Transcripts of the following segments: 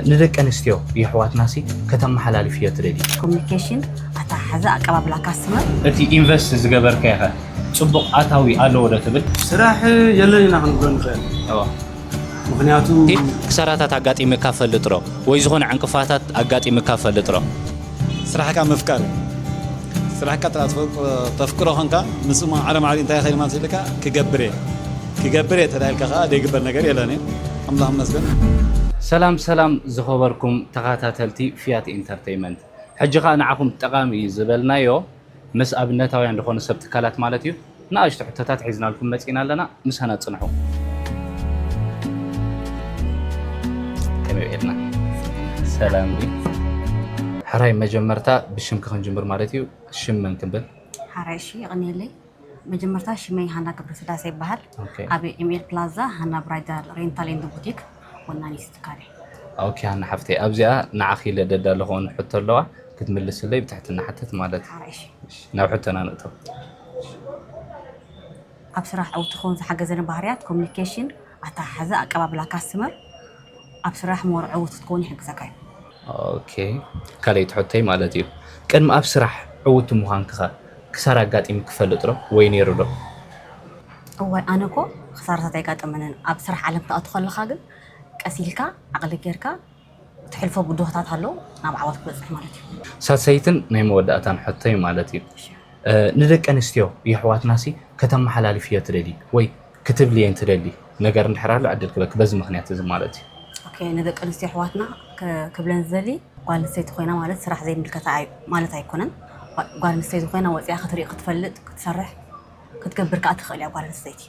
ንደቂ ኣንስትዮ የሕዋትናሲ ከተመሓላልፍዮ ትደሊ? ኮሚኒኬሽን፣ ኣተሓሕዛ፣ ኣቀባብላ ካስተመር። እቲ ኢንቨስት ዝገበርካዮ ኸ ጽቡቕ ኣታዊ ኣለዎ ዶ ትብል? ስራሕ የለን ኢና ክንብሎ ንኽእል። እዋ። ምኽንያቱ እቲ ክሳራታት ኣጋጢምካ ፈልጥ ዶ? ወይ ዝኾነ ዕንቅፋታት ኣጋጢምካ ፈልጥ ዶ? ስራሕካ ምፍቃር እዩ። ስራሕካ ጥራሕ ተፈ-፣ ተፍቅሮ ኾንካ፣ ምስኡ ማዕረ ማዕሪ እንታይ ይኸይድ ማለት ኢልካ ክገብር እየ። ክገብር እየ ተዳኢልካ ኸዓ ዘይግበር ነገር የለን እዩ። ኣምላኽ ይመስገን። ሰላም ሰላም ዝኸበርኩም ተኸታተልቲ ፍያት ኢንተርተይመንት። ሕጂ ኸዓ ንዓኹም ጠቓሚ እዩ ዝበልናዮ ምስ ኣብነታውያን ዝኾኑ ሰብ ትካላት ማለት እዩ። ንኣሽቱ ሕቶታት ሒዝናልኩም መጺእና ኣለና። ምሳና ጽንሑ። ከመይ ውዒልና? ሰላም ድዩ? ሕራይ መጀመርታ ብሽምኪ ክንጅምር ማለት እዩ። ሽም መን ክንብል? ሓራይ እሺ፣ የቐንየለይ። መጀመርታ ሽመይ ሃና ገብረስላሴ ይበሃል። ኦኬ። ኣብ ኤምኤል ፕላዛ ሃና ብራይዳል ሬንታል ኤንድ ቡቲክ ወናኒት ትካል እየ። ኦኬ፣ ሃና ሓፍተይ፣ ኣብዚኣ ንዓኺ ኢለ ደዳ ኣለኹ ሕቶ ኣለዋ፣ ክትምልስለይ ብትሕትና ሓተት ማለት እዩ። ሓራይ እሺ። እሺ፣ ናብ ሕቶና ንእቶ። ኣብ ስራሕ ዕውቲ ክኸውን ዝሓገዘኒ ባህርያት ኮሚኒኬሽን፣ ኣተሓሕዛ፣ ኣቀባብላ ካስተመር፣ ኣብ ስራሕ ሞር ዕውት ክትከውን ይሕግዘካ እዩ። ኦኬ፣ ካልኣይቲ ሕቶይ ማለት እዩ፣ ቅድሚ ኣብ ስራሕ ዕውቲ ምዃንክኸ ክሳራ ኣጋጢሙ ክፈልጥ ዶ ወይ ነይሩ ዶ? እዋይ፣ ኣነ እኮ ክሳራታት ኣይጋጠመንን። ኣብ ስራሕ ዓለም ትኣቱ ከለኻ ግን ቀስ ኢልካ ዓቕሊ ጌርካ ትሕልፎ ብድሆታት ኣሎ ናብ ዓወት ክትበጽሕ ማለት እዩ። ሳልሰይትን ናይ መወዳእታን ሕቶይ ማለት እዩ፣ እ፣ ንደቂ ኣንስትዮ የሕዋትናሲ ከተመሓላልፍዮ ትደሊ ወይ ክትብልየን ትደሊ ነገር እንድሕር ኣሎ ዕድል ክበክ በዚ ምኽንያት እዚ ማለት እዩ። ኦኬ፣ ንደቂ ኣንስትዮ ኣሕዋትና ክ-፣ ክብለን ዝደሊ ጓል ኣንስተይቲ ኮይና ማለት ስራሕ ዘይምልከታ ኣይ-፣ ማለት ኣይኮነን። ጓ-፣ ጓል ኣንስተይቲ ኮይና ወፂኣ ክትርኢ፣ ክትፈልጥ፣ ክትሰርሕ፣ ክትገብር ከዓ ትኽእል እያ ጓል ኣንስተይቲ።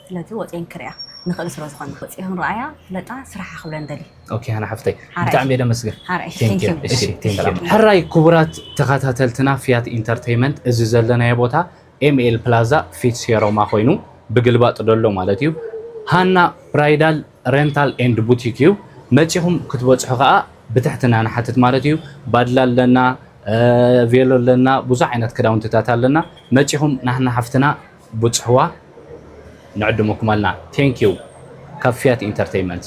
ስለዚ ወፂኤን ክርእያ ንኽእል ስለ ዝኾና ወፂኤን ረኣያ ፍለጣ ስራሓ ክብለን ደሊ። ኦኬ፣ ሃና ሓፍተይ፣ ሓራይ። ብጣዕሚ እየ ደመስግን። ሓራይ፣ Thank you። Thank you። እሺ፣ thank you። ሓራይ። ሕራይ ክቡራት ተኸታተልትና ፍያት ኢንተርቴይመንት፣ እዚ ዘለናዮ ቦታ ኤምኤል ፕላዛ ፊት ሴሮማ ኮይኑ ብግልባጥ ደሎ ማለት እዩ። ሃና ብራይዳል ሬንታል ኤንድ ቡቲክ እዩ። መጺኹም ክትበጽሑ ከኣ ብትሕትና ንሓትት ማለት እዩ። ባድላ ኣለና፣ እ፣ ቬሎ ኣለና፣ ብዙሕ ዓይነት ክዳውንትታት ኣለና። መጺኹም ናህና ሓፍትና ብጽሕዋ ንዕድመኩም ኣለና። Thank you። ካብ ፍያት ኢንተርቴይመንት።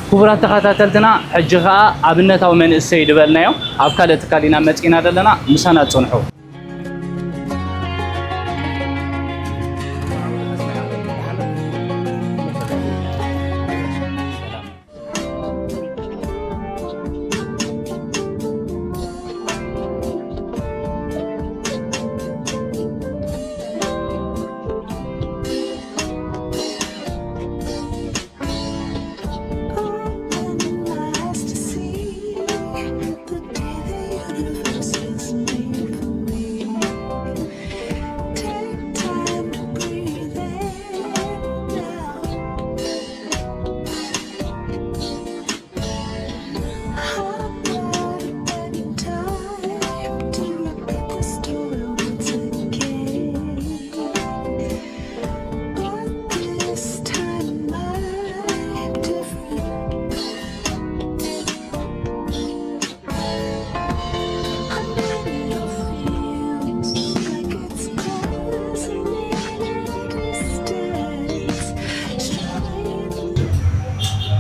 ክቡራት ተኸታተልትና፣ ሕጂ ኸኣ ኣብነታዊ መንእሰይ ድበልናዮ ኣብ ካልእ ትካል ኢና መጺእና ዘለና፣ ምሳና ጽንሑ።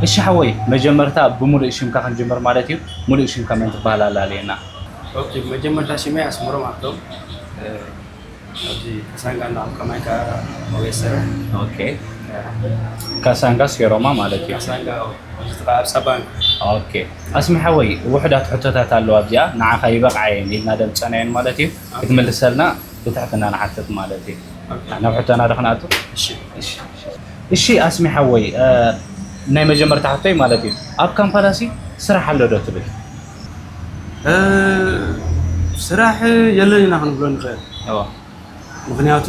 እሺ ሓወይ፣ መጀመርታ ብምሉእ ሽምካ ክንጅምር ማለት እዩ። ሙሉእ ሽምካ መን ትበሃል ኣላለየና። ኦኬ፣ መጀመርታ ሽመይ ኣስመሮም ሃብቶም፣ እ፣ ኣብዚ ካሳንጋ እና ኣብ ከማይ ከ መወሰረ። ኦኬ። እ፣ ካሳንጋ ሴሮማ ማለት እዩ። ካሳንጋ፣ ኣብዚ ጥቃ ኣብ ሳባን። ኦኬ። ኣስሚ ሓወይ፣ ውሑዳት ሕቶታት ኣለዋ ኣብዚኣ፣ ንዓኻ ይበቕዓ እየን ኢልና ደምጸናየን ማለት እዩ። ኦኬ። ክትምልሰልና ብትሕትና ንሓትት ማለት እዩ። ኦኬ። ናብ ሕቶና ዶ ክንኣቱ? እሺ። እሺ፣ እሺ። እሺ፣ ኣስሚ ሓወይ፣ እ፣ ናይ መጀመርታ ሕቶይ ማለት እዩ፣ ኣብ ካምፓላሲ ስራሕ ኣሎ ዶ ትብል? እ፣ ስራሕ የለን ኢና ክንብሎ ንኽእል። እዋ። ምኽንያቱ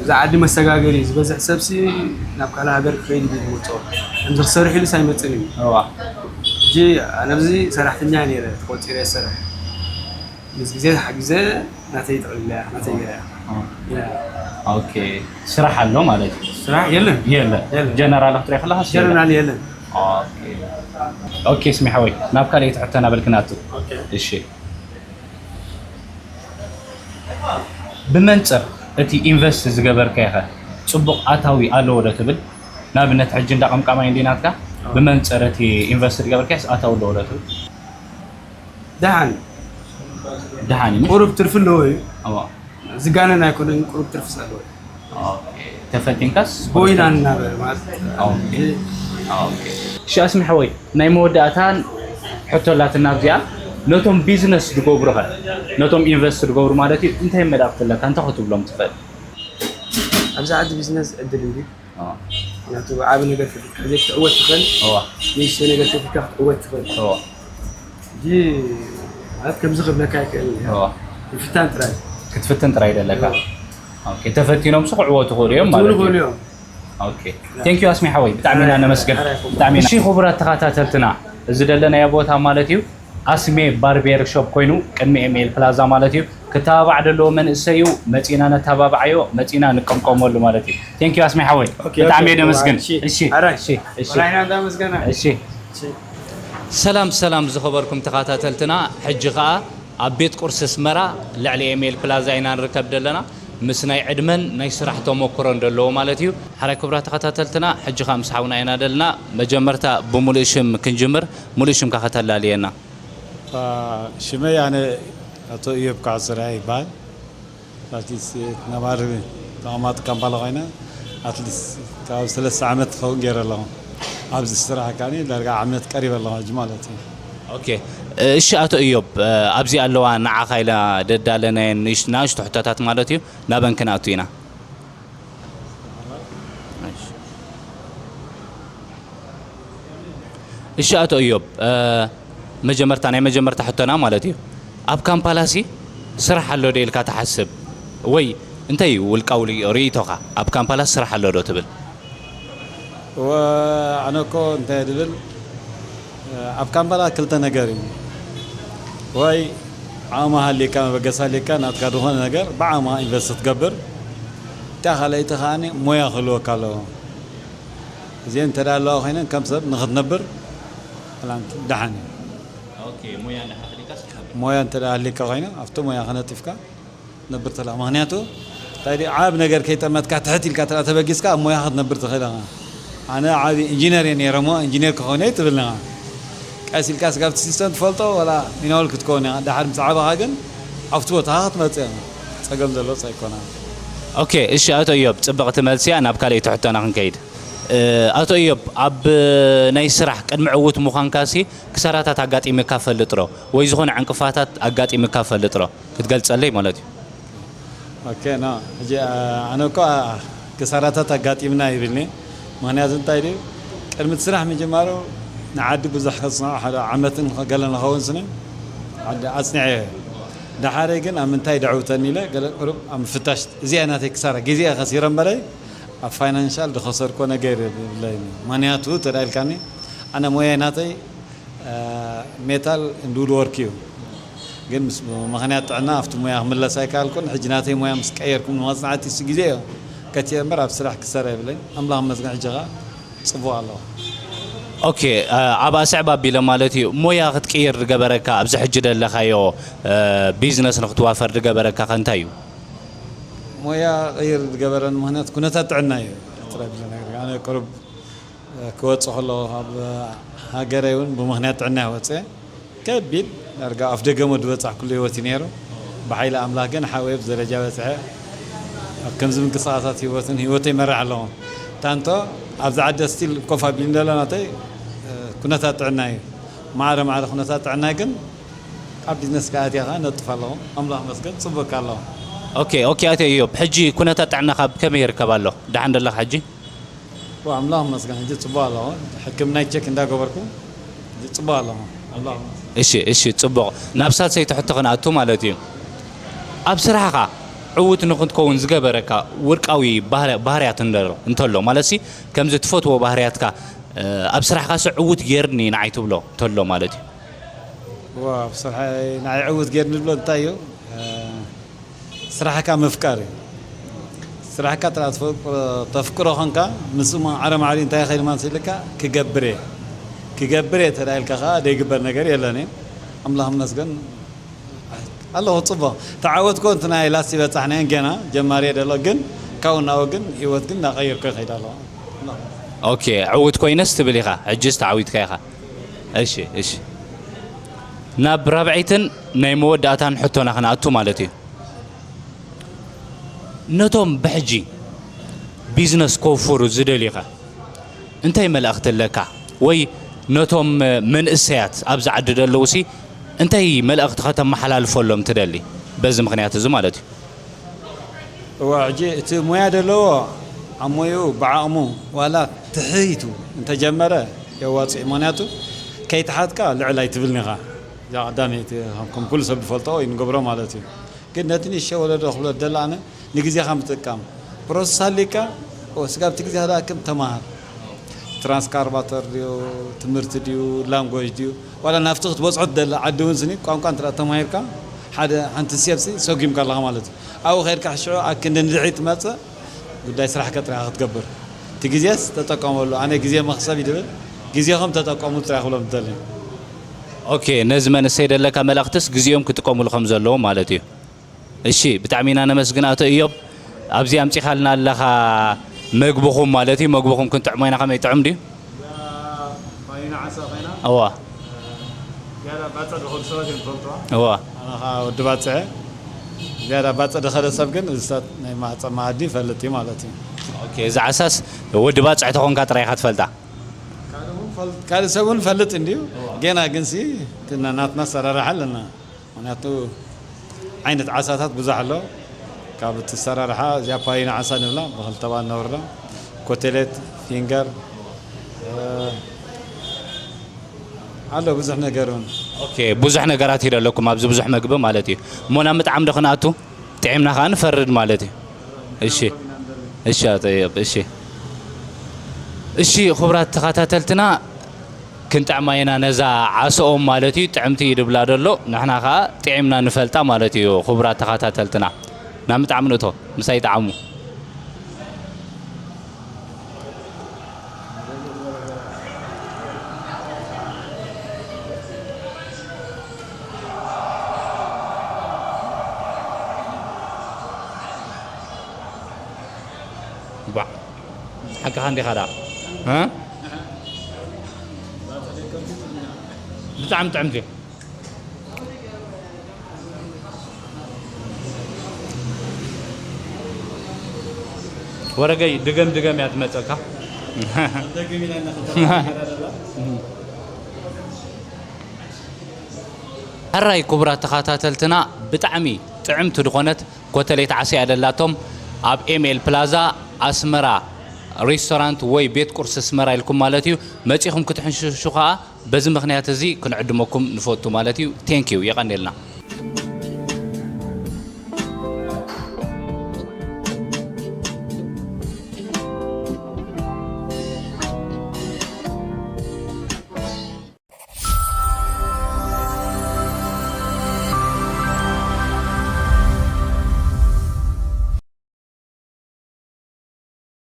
እዚ ዓዲ መሰጋገሪ እዩ። ዝበዝሕ ሰብሲ ናብ ካልእ ሃገር ክኸይድ እዩ ዝመርጾ። ከምዚ ክሰርሕ ኢሉስ ኣይመጽእን እዩ። እዋ። ሕጂ ኣነ ኣብዚ ሰራሕተኛ ነይረ፣ ተቆፂረ ይሰርሕ። ምስ ግዜ ተሓጊዘ ናተይ ጠቕሊለ እያ፣ ናተይ ገይረ እያ። ኦኬ፣ ስራሕ ኣሎ ማለት እዩ? ስራሕ የለን። የለ። የለን። ጀነራል ክትሪኦ ከለካ የለ። ጀነራል የለን። ኦኬ፣ እስሚ ሓወይ፣ ናብ ካልእ ትሕተና በልክናቱ። እሺ፣ ብመንፅር እቲ ኢንቨስት ዝገበርካዮ ኸ ፅቡቕ ኣታዊ ኣለዎ ዶ ትብል? ንኣብነት ሕጂ እንዳ ቀምቃማይ እንዲ ናትካ፣ ብመንፅር እቲ ኢንቨስት ዝገበርካዮስ ኣታዊ ኣለዎ ዶ ትብል? ደሓን ደሓን እዩ። ቁሩብ ትርፊ ኣለዎ እዩ። እዋ። ዝጋነን ኣይኮነን፣ ቁሩብ ትርፊ ኣለዎ እዩ። ኦኬ። ተፈቲንካስ ቦይና እናበለ ማለት ኦኬ። ኦኬ። እሺ፣ ኣስሚ ሓወይ፣ ናይ መወዳእታን ሕቶ ኣላትና ኣብዚኣ። ነቶም ቢዝነስ ዝገብሩ ኸ፣ ነቶም ኢንቨስት ዝገብሩ ማለት እዩ፣ እንታይ መልእኽቲ ኣለካ? እንታይ ክትብሎም ትኽእል? ኣብዚ ዓዲ ቢዝነስ ዕድል እንዲ ኦ፣ ምክንያቱ ዓብ ነገር ከፊትካ ዘይክትዕወት ትኽእል፣ እዋ። ንእሽቶ ነገር ከፊትካ ክትዕወት ትኽእል። እዋ። እንጂ ማለት ከምዚ ክብለካ ይክእል እዩ። እዋ። ምፍታን ጥራይ። ክትፍትን ጥራይ ደለካ። እዋ። ኦኬ፣ ተፈቲኖም ሱ ክዕወቱ ክእሉ እዮም ማለት ትብሉ እዩ። ክእሉ እዮም። ኦኬ። ቴንክ ዩ ኣስሚ ሓወይ፣ ብጣዕሚ ኢና ነመስግን። ኣራይ፣ ኣራይ። ብጣዕሚ ኢና። እሺ፣ ክቡራት ተኸታተልትና፣ እዚ ደለናዮ ቦታ ማለት እዩ ኣስሜ ባርቤር ሾፕ ኮይኑ ቅድሚ ኤምኤል ፕላዛ ማለት እዩ። ክተባባዕ ደለዎ መንእሰይ እዩ። መፂና ነተባባዓዮ፣ መፂና ንቀምቀመሉ ማለት እዩ። ቴንክ ዩ ኣስሜ ሓወይ፣ ኦኬ፣ ብጣዕሚ ኦኬ። እየ ደመስግን። እሺ፣ እሺ፣ ኣራይ። እሺ፣ እሺ፣ ኣራይ፣ ኢና እንዳመስገና። እሺ። እሺ። ሰላም ሰላም ዝኸበርኩም ተኸታተልትና፣ ሕጂ ኸኣ ኣብ ቤት ቁርሲ ኣስመራ ልዕሊ ኤምኤል ፕላዛ ኢና ንርከብ ዘለና። ምስ ናይ ዕድመን ናይ ስራሕ ተመክሮን ዘለዎ ማለት እዩ። ሓራይ ክቡራት ተኸታተልትና፣ ሕጂ ኸኣ ምስ ሓውና ኢና ደልና። መጀመርታ ብምሉእ ሽም ክንጅምር፣ ሙሉእ ሽምካ ከተላልየና። ሽመይ ኣነ ኣቶ እዮብ ካዕስራ ይበሃል። ኣትሊስት ነባሪ ተቐማጢ ካምፓላ ኮይነ ኣትሊስት ካብ ሰለስተ ዓመት ክኸውን ገይረ ኣለኹ። ኣብዚ ስራሕ ከኣ ዳርጋ ዓመት ቀሪበ ኣለኹ ሕጂ ማለት እዩ። ኦኬ። እሺ ኣቶ እዮብ፣ ኣብዚ ኣለዋ ንዓኻ ኢላ ደዳለናየን ንእሽ-፣ ንኣሽቱ ሕቶታት ማለት እዩ፣ ናበን ክንኣቱ ኢና። እሺ። እሺ ኣቶ እዮብ፣ መጀመርታ ናይ መጀመርታ ሕቶና ማለት እዩ፣ ኣብ ካምፓላሲ ስራሕ ኣሎ ዶ ኢልካ ትሓስብ? ወይ እንታይ እዩ ውልቃዊ ርኢቶኻ? ኣብ ካምፓላሲ ስራሕ ኣሎ ዶ ትብል? እወ፣ ኣነ እኮ እንታይ ድብል፣ ኣብ ካምፓላ ክልተ ነገር እዩ። ወይ ዓቕሚ ሃልየካ፣ መበገሲ ሃልየካ፣ ናትካ ዝኾነ ነገር ብዓቕምኻ ኢንቨስት ክትገብር። እታ ካልኣይቲ ከኣ ሞያ ክህልወካ ኣለዎ። እዚአን እንተ ደኣ ኣለዋ ኮይነን ከም ሰብ ንኽትነብር ፕላን ደሓን እዩ። ኦኬ፣ ሞያ እንድሕር ሃልዩካስ ክትነብር። ሞያ እንተ ደኣ ሃልዩካ ኮይነ ኣብቲ ሞያ ክነጥፍካ ትነብር ትኽእል ኢኻ። ምኽንያቱ እንታይ ድዩ፣ ዓብ ነገር ከይጠመትካ ትሕት ኢልካ እንተ ደኣ ተበጊስካ ኣብ ሞያ ክትነብር ትኽእል ኢኻ። ኣነ ዓቢ ኢንጂነር እየ ነይረ እሞ ኢንጂነር ክኸውን እየ ትብል ኢኻ። ቀስ ኢልካ ስጋብ እቲ ሲስተም ትፈልጦ ወላ ሚናወል ክትከውን ኢኻ። ደሓር ምስ ዓበኻ ግን ኣብቲ ቦታኻ ክትመጽእ ኢኻ። ጸገም ዘሎ ኣይኮነን። ኦኬ፣ እሺ ኣቶ እዮብ፣ ጽብቕቲ መልሲ እያ። ናብ ካልኣይቲ ሕቶና ክንከይድ። እ፣ ኣቶ እዮብ፣ ኣብ ናይ ስራሕ ቅድሚ ዕዉት ምዃንካሲ ክሳራታት ኣጋጢምካ ፈልጥ ዶ? ወይ ዝኾነ ዕንቅፋታት ኣጋጢምካ ፈልጥ ዶ? ክትገልጸለይ ማለት እዩ። ኦኬ፣ ኖ፣ ሕጂ፣ አ፣ ኣነ እኮ፣ አ፣ ክሳራታት ኣጋጢምና ይብልኒ። ምኽንያቱ እንታይ ድዩ? ቅድሚ እቲ ስራሕ ምጅማሩ ንዓዲ ብዙሕ ከጽንዖ፣ ሓደ ዓመትን ገለን ክኸውን ስነ ዓዲ ኣጽኒዐ እየ። ደሓረይ ግን ኣብ ምንታይ ደዕውተኒ ኢለ ገለ ቁሩብ ኣብ ምፍታሽ፣ እዚኣ ናተይ ክሳራ፣ ግዜ እየ ከሲረ እምበረይ ኣብ ፋይናንሻል ዝኸሰርኮ ነገር የብለይን። ምኽንያቱ ተዳኢልካኒ፣ ኣነ ሞያይ ናተይ ሜታል እንድ ውድ ወርክ እዩ። ግን ምስ ምኽንያት ጥዕና ኣብቲ ሞያ ክምለስ ኣይከኣልኩን። ሕጂ ናተይ ሞያ ምስ ቀየርኩ ንመጽናዕቲ እሱ ግዜ እዩ ከትየ እምበር ኣብ ስራሕ ክሰርሕ የብለይን። ኣምላኽ ይመስገን ሕጂ ኸኣ ጽቡቕ ኣለኹ። ኦኬ፣ ኣብ ኣስዕብ ኣቢለ ማለት እዩ፣ ሞያ ክትቅይር ዝገበረካ ኣብዚ ሕጂ ዘለኻዮ ቢዝነስ ንክትዋፈር ዝገበረካ ከ እንታይ እዩ? ሞያ ቀይር ዝገበረኒ ምኽንያት ኩነታት ጥዕና እዩ። ጥራይ ብለ ነገር ኣነ ቅሩብ ክወጽእ ከለኹ ካብ ሃገረይ እውን ብምኽንያት ጥዕና እየ ወጽአ። ከቢድ ዳርጋ ኣፍ ደገ እሞ ዝበጻሕኩሉ ህይወት እዩ ነይሩ። ብሓይሊ ኣምላኽ ግን ሓወየ ብደረጃ በጽሐ። ኣብ ከምዚ ምንቅስቓሳት ህይወትን ህይወተይ ይመርሕ ኣለኹ። ታንቶ ኣብዚ ዓዲ ስቲል ኮፍ ኣቢሉ ዘሎ ናተይ ኩነታት ጥዕና እዩ። ማዕረ ማዕረ ኩነታት ጥዕና ግን ኣብ ቢዝነስ ከኣ ኣትየ ከኣ ነጥፍ ኣለኹ። ኣምላኽ መስገን ጽቡቅ ኣለኹ። ኦኬ፣ ኦኬ፣ ኣቶ እዮብ፣ ሕጂ ኩነታት ጥዕናኻ ብከመይ ይርከብ ኣሎ? ደሓን ደለኻ ሕጂ? ዋ፣ ኣምላኽ መስገን ሕጂ ጽቡቅ ኣለኹ። ሕክምናይ ቸክ እንዳገበርኩ ሕጂ ጽቡቅ ኣለኹ። ኣምላኽ መስገን። እሺ፣ እሺ፣ ጽቡቕ። ናብ ሳልሰይቲ ሕቶ ክንኣቱ ማለት እዩ። ኣብ ስራሕኻ ዕዉት ንኽትከውን ዝገበረካ ውልቃዊ ባህሪ-፣ ባህርያት እንተሎ፣ እንተሎ፣ ማለት ሲ፣ ከምዚ ትፈትዎ ባህርያትካ፣ ኣብ ስራሕካስ ዕዉት ጌርኒ ንዓይ ትብሎ ተሎ ማለት እዩ? ዋ፣ ኣብ ስራሕ ንዓይ ዕዉት ጌርኒ ዝብሎ እንታይ እዩ? ስራሕካ ምፍቃር እዩ። ስራሕካ ጥራ ተፍቅሮ ኮንካ፣ ምስ እሞ ዓረማዕሪ እንታይ ኸይድ ማንስ ኢልካ ክገብር እየ ክገብር እየ ተዳይልካ ከዓ ደይግበር ነገር የለን እዩ። ኣምላኽ መስገን ኣለኹ። ፅቡቕ ተዓወትኮ። እንት ናይ ላስቲ በፃሕናየን ገና ጀማሪ ደሎ፣ ግን ካብኡ ናብኡ ግን ህይወት ግን እናቐየርኮ ይኸይድ ኣለኹ። ኦኬ፣ ዕውት ኮይነስ ትብል ኢኻ፣ ሕጅስ ተዓዊትካ ኢኻ። እሺ፣ እሺ። ናብ ራብዐይትን ናይ መወዳእታን ሕቶና ክንኣቱ ማለት እዩ። ነቶም ብሕጂ ቢዝነስ ከውፍሩ ዝደልዩኻ እንታይ መልእኽቲ ኣለካ? ወይ ነቶም መንእሰያት ኣብዚ ዓዲ ዘለዉ ሲ እንታይ መልእኽቲ ከተመሓላልፈሎም ትደሊ? በዚ ምኽንያት እዚ ማለት እዩ። እዋ ሕጂ እቲ ሞያ ዘለዎ ኣብ ሞይኡ ብዓቕሙ ዋላ ትሕይቱ እንተጀመረ የዋፅእ። ምኽንያቱ ከይተሓትካ ልዕል ኣይትብልን ኢኻ። እዛ ቀዳመይቲ ከም ከም ኩሉ ሰብ ዝፈልጦ ወይ ንገብሮ ማለት እዩ። ግን ነቲ ንእሽቶ ወለዶ ክብሎ ደላ ኣነ ንግዜኻ ምጥቃም ፕሮሰስ ሃሊካ ስጋብ እቲ ግዜ ሃላክም ተማሃር። ትራንስካርባተር ድዩ ትምህርቲ ድዩ ላንጎጅ ድዩ ዋላ ናብቲ ክትበፅሖ ትደሊ ዓዲ እውን ስኒ ቋንቋ እንተ ተማሂርካ ሓደ ሓንቲ ስቴፕ ሲ ሰጉምካ ኣለኻ ማለት እዩ። ኣብኡ ከይድካ ሽዑ ኣብ ክንዲ ንድሕሪት ትመፅእ ጉዳይ ስራሕካ ጥራኻ ክትገብር። እቲ ግዜስ ተጠቀመሉ። ኣነ ግዜ መኽሰብ ይድብል ግዜኹም ተጠቀሙ ጥራይ ክብሎም ዝደሊ። ኦኬ፣ ነዚ መንእሰይ ደለካ መልእኽትስ ግዜኦም ክጥቀሙሉ ከም ዘለዎም ማለት እዩ። እሺ፣ ብጣዕሚ ኢና ነመስግን ኣቶ እዮብ። ኣብዚ ኣምጺኻልና ኣለኻ መግብኹም ማለት እዩ። መግብኹም ክንጥዕሞ ኢና። ከመይ ጥዑም ድዩ? ፋይና ዓሳ ኮይና እዋ። ያዳ ባፀ ደኸሉ ሰባት እዮም ዝፈልጥዋ። እዋ። ኣነ ከዓ ወዲ ባፅዐ ዝያዳ ባፀ ደኸለ ሰብ ግን እዚታት ናይ ማህፀ መኣዲ ይፈልጥ እዩ ማለት እዩ። ኦኬ፣ እዚ ዓሳስ ወዲ ባፅዕ ተኾንካ ጥራይ ኢኻ ትፈልጣ? ካልእ እውን ፈል- ካልእ ሰብ እውን ፈልጥ እንድዩ። ገና ግን ሲ ናትና ኣሰራርሓ ኣለና። ምክንያቱ ዓይነት ዓሳታት ብዙሕ ኣሎ። ካብ እቲ ኣሰራርሓ እዚኣ ፓይና ዓሳ ንብላ ብክልተ ባል ነወርዳ ኮቴሌት ፊንገር ኣሎ ብዙሕ ነገር እውን ኦኬ፣ ብዙሕ ነገራት ይደለኩም ኣብዚ ብዙሕ መግቢ ማለት እዩ። እሞ ናብ ምጥዓም ዶ ክንኣቱ? ጥዒምና ከዓ ንፈርድ ማለት እዩ። እሺ፣ እሺ፣ ኣጠየብ፣ እሺ። እሺ፣ ክቡራት ተኸታተልትና፣ ክንጥዕማ ኢና ነዛ ዓስኦም ማለት እዩ። ጥዕምቲ እዩ ድብላ ደሎ፣ ንሕና ከዓ ጥዒምና ንፈልጣ ማለት እዩ። ክቡራት ተኸታተልትና፣ ናብ ምጥዓም ንእቶ፣ ምሳይ ጥዓሙ። ባ ሓቅኻ እንዲኻ ዳ እ? ብጣዕሚ ጥዕምቲ። ወረገይ ድገም ድገም እያ ትመፀካ። ሕራይ ክቡራት ተኸታተልትና ብጣዕሚ ጥዕምቲ ዝኾነት ኮተሌት ዓሳ እያ ደላቶም ኣብ ኤምኤል ፕላዛ ኣስመራ ሬስቶራንት ወይ ቤት ቁርሲ ኣስመራ ኢልኩም ማለት እዩ መፂኹም ክትሕንሽሹ ከዓ በዚ ምኽንያት እዚ ክንዕድመኩም ንፈቱ ማለት እዩ። ቴንኪዩ የቐንየልና።